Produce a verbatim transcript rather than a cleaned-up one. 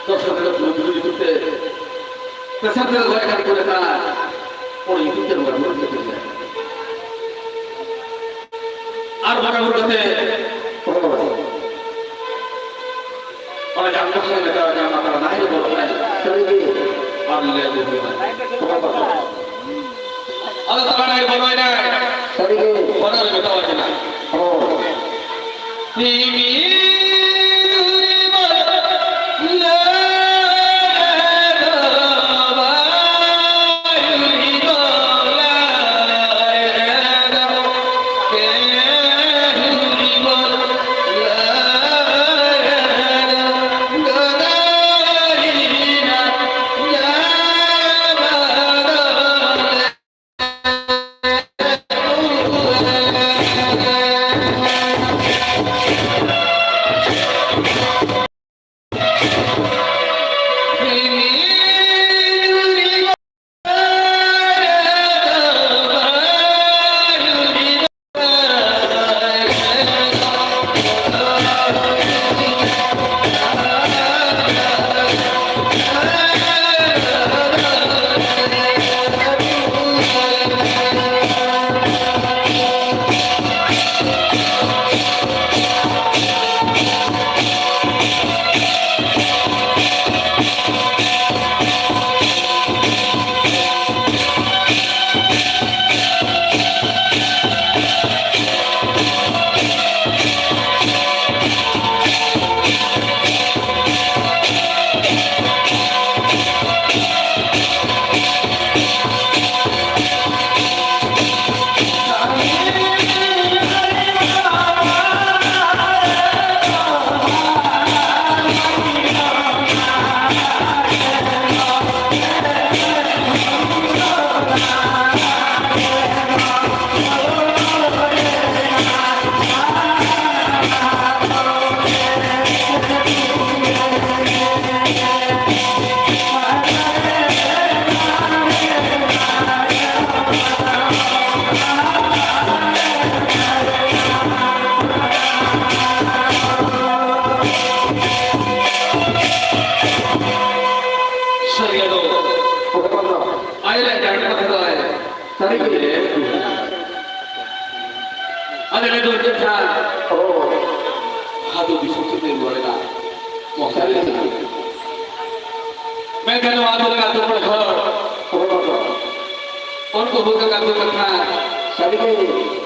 ᱫᱚᱥ ᱠᱟᱛᱮ ᱫᱚ ᱯᱩᱨᱟᱹ ᱯᱩᱨᱟᱹ ᱧᱩᱛᱩᱢ ᱛᱮ, ᱛᱮᱥᱟᱨ ᱛᱮᱫᱚ ᱜᱚᱡ ᱠᱟᱱ ᱠᱚ ᱞᱮᱠᱟ ᱯᱩᱨᱟᱹ ᱧᱩᱛᱩᱢ ᱛᱮ ᱵᱚᱸᱜᱟ ᱵᱩᱨᱩ ᱠᱟᱛᱮ ᱜᱮ᱾ ᱟᱨ ᱵᱚᱸᱜᱟ ᱵᱩᱨᱩ ᱠᱟᱛᱮ ᱚᱱᱟ ᱡᱟᱦᱟᱸ ᱠᱚ ᱥᱚᱸᱜᱮ ᱢᱮᱛᱟᱣ ᱡᱟᱦᱟᱸ ᱢᱟᱛᱟᱞ ᱱᱟᱭ ᱨᱮ ᱵᱚᱞᱚ ᱠᱟᱱᱟᱭ᱾ ᱥᱟᱹᱨᱤ ᱜᱮ᱾ ᱟᱨ ᱞᱟᱹᱭ ᱟᱹᱜᱩ ᱦᱩᱭᱩᱜᱼᱟ᱾ ᱟᱫᱚ ᱛᱟᱞᱟ ᱱᱟᱭ ᱨᱮ ᱵᱚᱞᱚᱭᱮᱱᱟᱭ᱾ ᱥᱟᱹᱨᱤ ᱜᱮ᱾ ᱵᱚᱞᱚ ᱨᱮ ᱢᱮᱛᱟᱣ ᱠᱟᱱᱟ᱾ ᱦᱳᱭ᱾ ᱫᱩᱨᱜᱟᱹ ᱠᱷᱟᱱ ᱦᱟᱹᱛᱩ ᱫᱤᱥᱚᱢ ᱥᱮᱫ ᱮ ᱨᱩᱣᱟᱹᱲ ᱮᱱᱟ᱾ ᱢᱚᱦᱛᱟᱡ ᱮᱱᱟ᱾ ᱢᱮᱱᱠᱷᱟᱱ ᱱᱚᱣᱟ ᱫᱚ ᱟᱹᱛᱩ ᱢᱚᱬᱮ ᱦᱚᱲ ᱦᱚᱯᱚᱱ ᱠᱚ ᱦᱩᱭ ᱠᱟᱱᱟ ᱫᱩᱨᱜᱟᱹ ᱠᱷᱟᱱ ᱥᱟᱹᱨᱤᱜᱮ